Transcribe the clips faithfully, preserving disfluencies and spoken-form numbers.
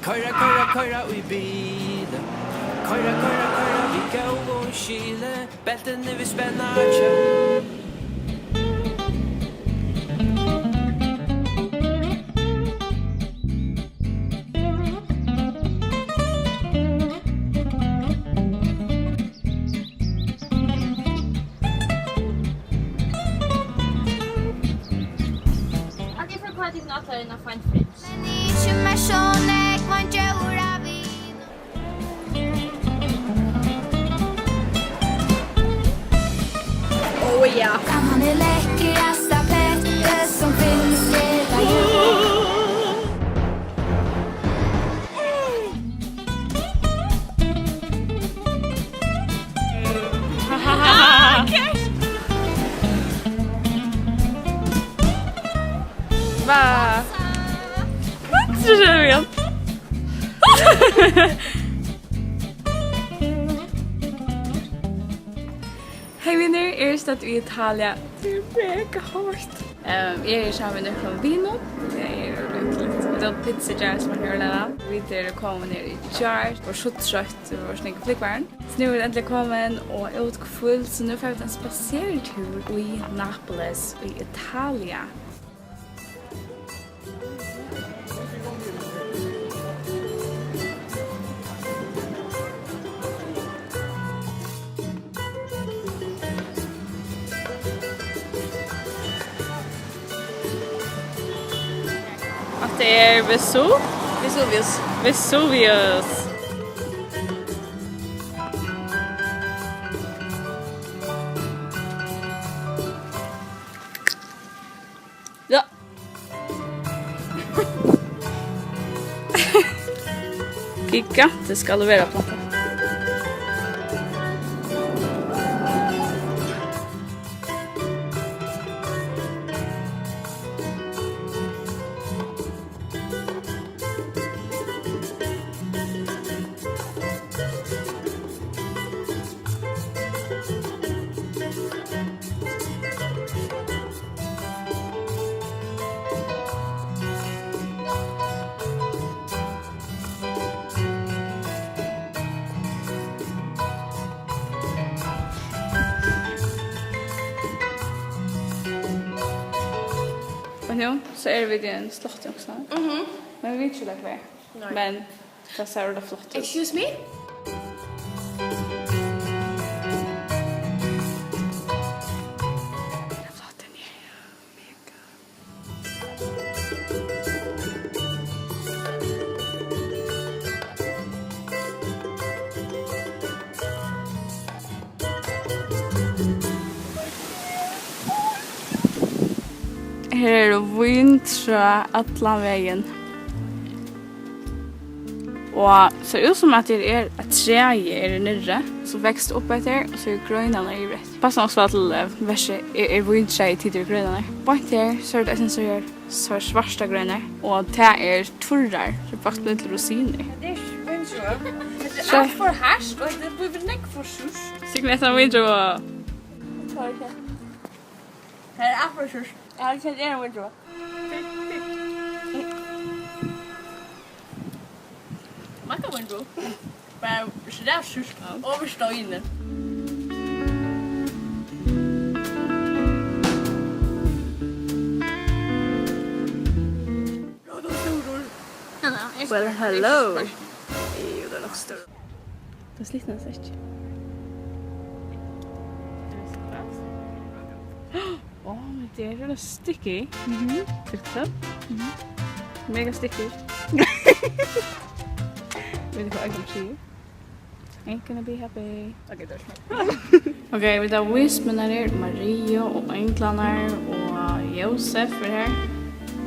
Koyra, koyra, koyra í bil. Koyra, koyra, koyra við góðum skili. Beltini við spenna hjól. At eg fór at koyra tykkum allar inn á Fine Friends. Men ikki meir so nógv, ein djóravin. Ó, ja. Hann er lekkrasta petti sum finst, er tað jú. Hvat? Hvat er tað, William? Hey vinir, eg eri stødd í Italia. Tað er mega heitt. Ehm, eg eri saman við nøkrum vinum. Tað er ógvuliga stuttligt. Vit tóku pizza í gjár, sum man hevur lært. Vit eru komin her í gjár. Vit vóru so troytt, vit vóru so leingi í flúgvaranum. So nú eru vit endiliga komin og úthvíld, so nú fara vit ein spasertúr í Nápoles í Italia. Hatta er Vesu-, Vesuvius. Vesuvius. Ja. Gigantisk aloe vera planta. Og nú, so eru vit í einum slotti, ikki sant? Mhm. Men vit vita ikki, hvar. Nei. Men tað sær rættiliga flott út. Excuse me? Flott, den er mega. Her eru víntrø allan vegin. Og sær út sum at her er eitt træ, er niðri, sum veksur upp eftir, og so eru greinarnar yvir eftir. Passar nokk so væl til, eh, versið, er, er víntræið, tit eru greinarnar. Beint her, so er tað eisini so her, so er svartar greinar, og tað er turrar, so er bakt við rosinur. Tað er víntræ. Tað er alt for hart, og tað blívur nógv for súrt. Sigmund, hetta er víntræ. Tað er alt for súrt. Ja, tað er víntræ. Makka window. Bara slikt súrt. Ja. Og við steini. Well, hello. Jú, tað er nokk stórt. Tað slitnar seg ikki. Á, men tað er sticky. Mhm. Fylgt tað? Mhm. Mega sticky. Veit tú hvat eg kom til? Ain't gonna be happy. Ok, tað er smart. Ok, vit hava vísmenninar her, Maria og einglarnar og Jósef er her.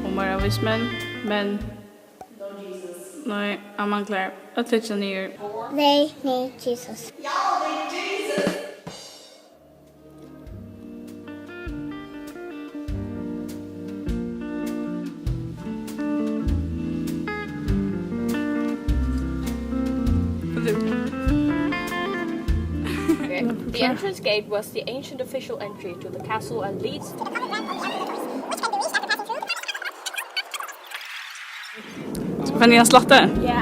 Og meira vísmenn, men nei, hann manglar øll hyggjuna niður. They need Jesus. The entrance gate was the ancient official entry to the castle and leads to the common land of the Elders, which can be Fann eg ein slættu? Ja.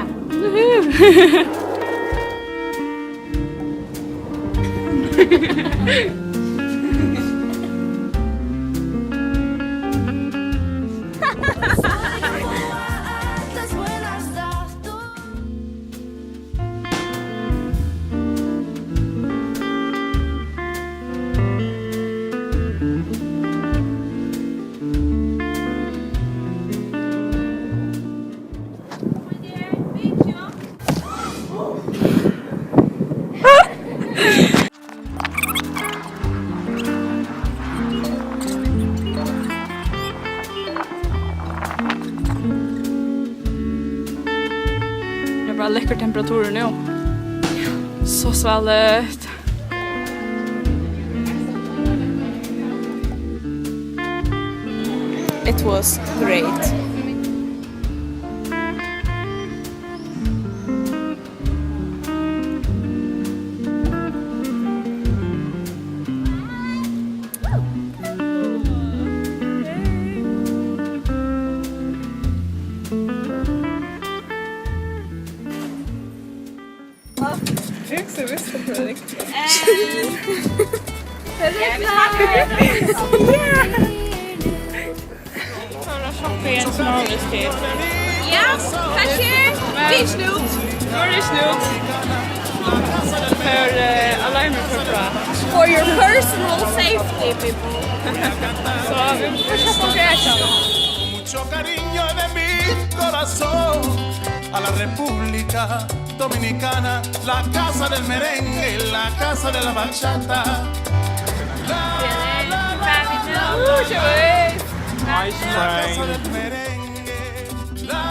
Tað er bara lekkur temperaturur nú. So svalið. It was great. Hugsa, vissi tú tað? Ja. Ja, takk. Vit snút. Nú er tað snút. Fyri, eh, alarmur for bra. For your personal safety, people. So, vit mugu skjóta okkum eftir. Mucho cariño de mi corazón a la República Dominicana, la casa del merengue, la casa de la bachata. Ice cream. La,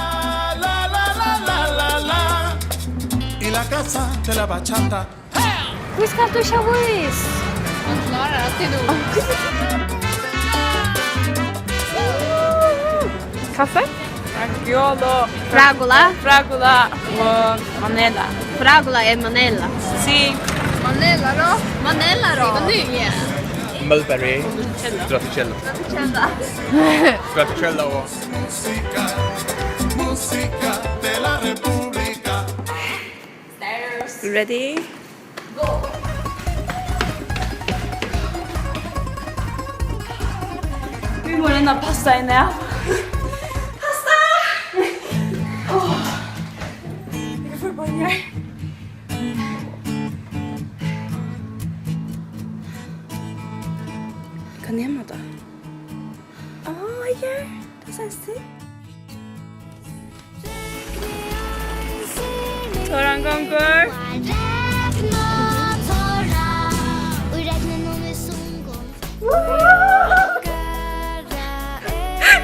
la, la, la, la, la, la. Y la casa de la bachata. Hví skalt tú ikki hava ís? Hann klárar altíð nú. Kaffi? Fragola. Fragola. Fragola og manela. Fragola er manela. Sí. Manela, no? Manela, no? Sí, manela. Mulberry. Stracciatella. Stracciatella. Stracciatella og... Música, música de la República. Ready? Vit mugu royna at passa henni av. Passa! Áh. Eg fór bara her. Kann eg hava tað? Áh, her. Tað sær seg. Toran gongur.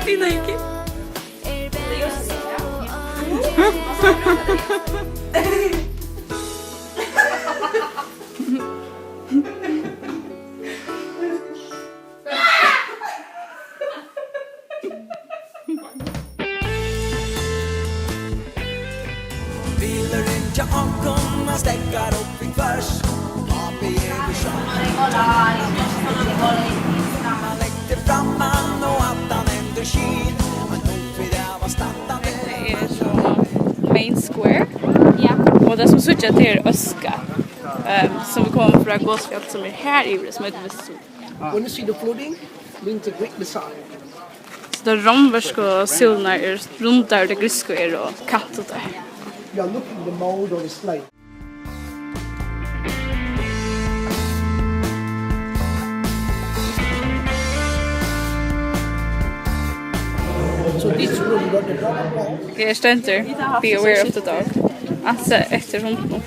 Tina ikki. Bilurin hjá okkum, hann steðgar upp við hvørs. Pápi er í sjokki. Hann leggur fram hann og aftan undir skín. Men nú fer av at standa. Hetta er so Main Square. Ja. Og tað sum síggjast, tað er øska. Ehm, sum er komin frá gosfjall, sum er her yviri, sum eitur Vesú. When you see the floating, means a great missile. So tær rómversku súlurnar eru rundar, og tær griksku eru kantaðar. You are looking the mode of the slide. So this room got the dog. Her stendur, "Be aware of the dog." Ansa eftir hundinum.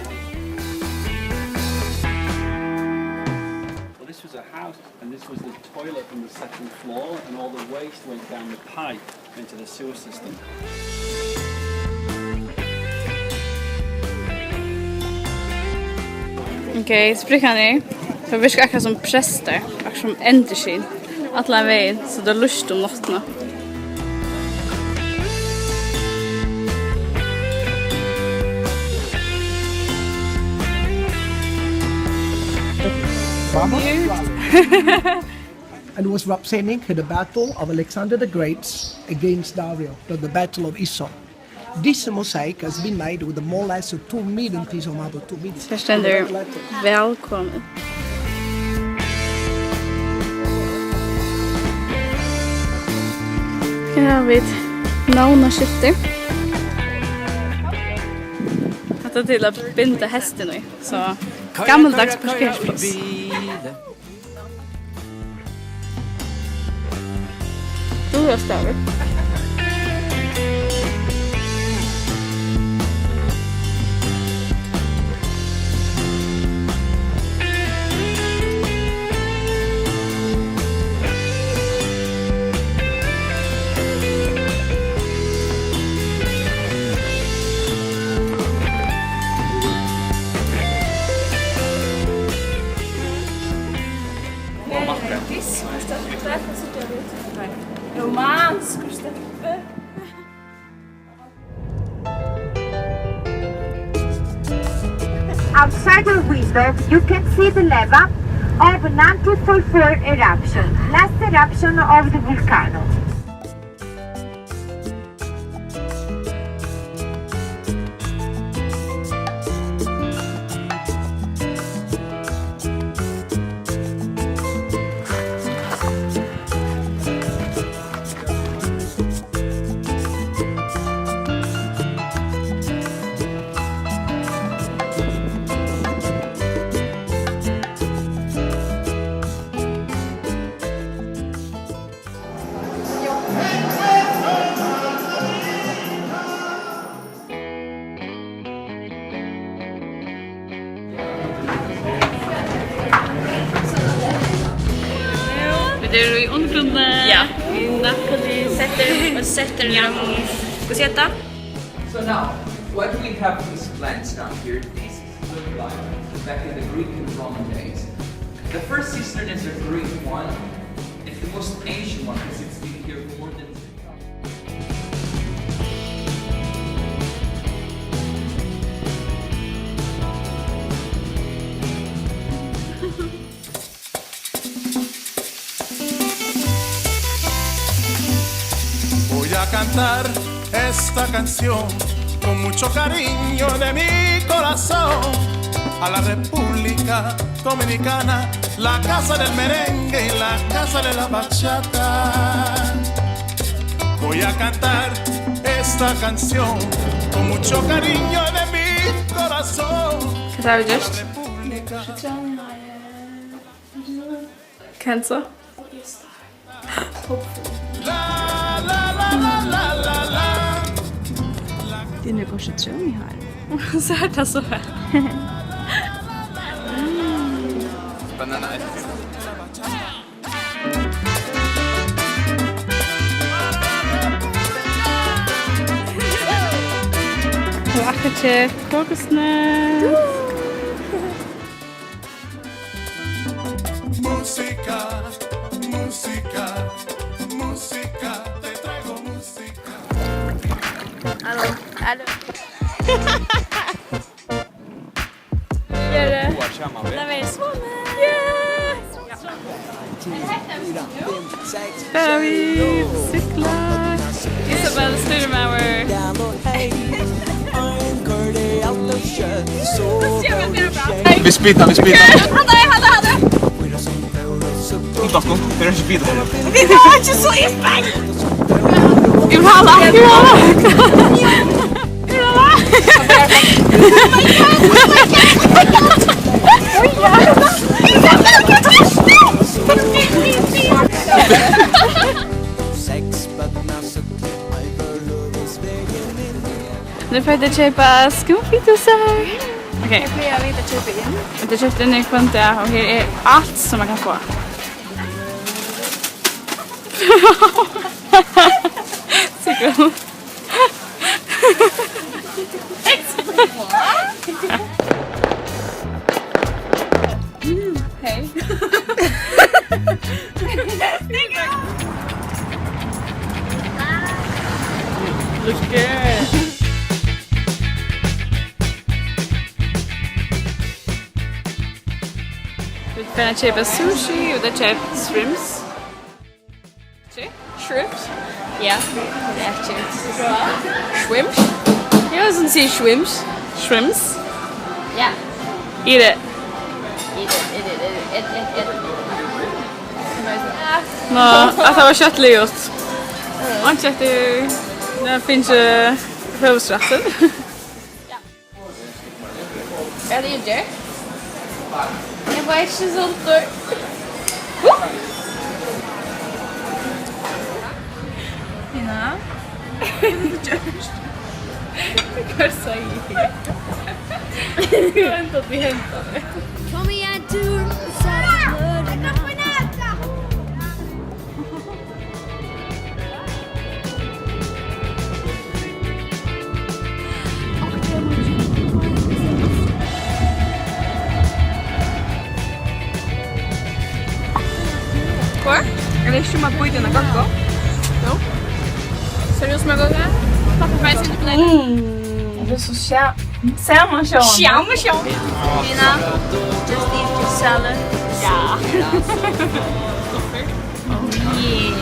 Well, this was a house, and this was the toilet on the second floor, and all the waste went down the pipe into the sewer system. Ok, sprikkarnir. Tað virkar akkurát sum prestar, akkurát sum endurskin. Allan vegin, so tað lýsti um náttina. And was representing the battle of Alexander the Great against Dario, the, the battle of Issos. This mosaic has been made with the more or less two million pieces of marble, two million. Her stendur: "Vælkomin." Her hava vit navnaskilti. Hatta er til at binda hestin í, so gammaldags parkeringspláss. Durastavur. Romanskur støvvi. Outside the window, you can see the lava of nineteen forty-four eruption, last eruption of the volcano. Vit eru í undirgrundini. Ja. Við Napoli, Setter, og Setter. Ja. Hvussu eitur tað? So now, why do we have these plants down here? This is the life back in the Greek and Roman days. The first cistern is a Greek one. It's the most ancient one because it's been here for more than Voy a cantar esta canción con mucho cariño de mi corazón a la República Dominicana, la casa del merengue y la casa de la bachata. Voy a cantar esta canción con mucho cariño de mi corazón. Hvat hava vit gjørt? Hvat so? Tað er nakað sitrónur her. So er tað so. Banana ice cream. Og akkurát kokosnøt. Música, música, música, te traigo música. Aló, aló. Gjør det. Nei, men, yeah! Fara vit sykla. Isabel stýrimaður. Vit spita, vit spita. Halda, halda, halda. Hon tók hon. Tað er ikki spita. Vit hava ikki so ilt bein. Eg vil hava lagt, eg vil hava lagt. Nú fara vit at keypa skúmfrítísar. Ok. Her plaga vit at keypa inn. Vit hava keypt inn í hvønn dag, og her er alt, sum man kann fáa. Sigrun. Mm, hey. Look good. Vit fara at keypa sushi, og vit hava keypt shrimps. Shrimps? Ja, tað er shrimps. Shrimps? Eg vil siga shrimps. Shrimps? Ja. Eat it. Eat it, eat it, eat it, eat it, eat it. Nå, at tað var kjøtligt. Einki eftir, eg finni høvuðsrættin. Ja. Er tað ikki? Eg var ikki sundur. Tina? Hvat segði eg? Hvat henti, hvat henti? Kom igen, tur. Hvar? Er tað ikki sum at bíta inn á ganga? Jú. Sær út sum at ganga. Takk fyri. Mm. Tað er so sja-, sama sjón. Sama sjón. Tina, just eat your salad. Ja. Oh, yeah.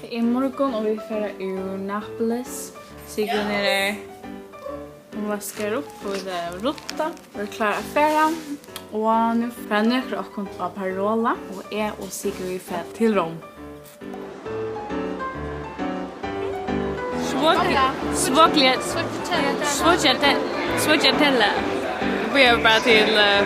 Tað er morgun, og vit fara úr Nápoles. Sigrun er her. Hon vaskar upp, og vit eru at rudda. Vit eru klár at fara. Og nú fara nøkur av okkum á Parola, og eg og Sigrun, vit fara til Rom. Svog-, svogli-, svogli-, svogli-, svogli-, Vit bíða bara til, eh,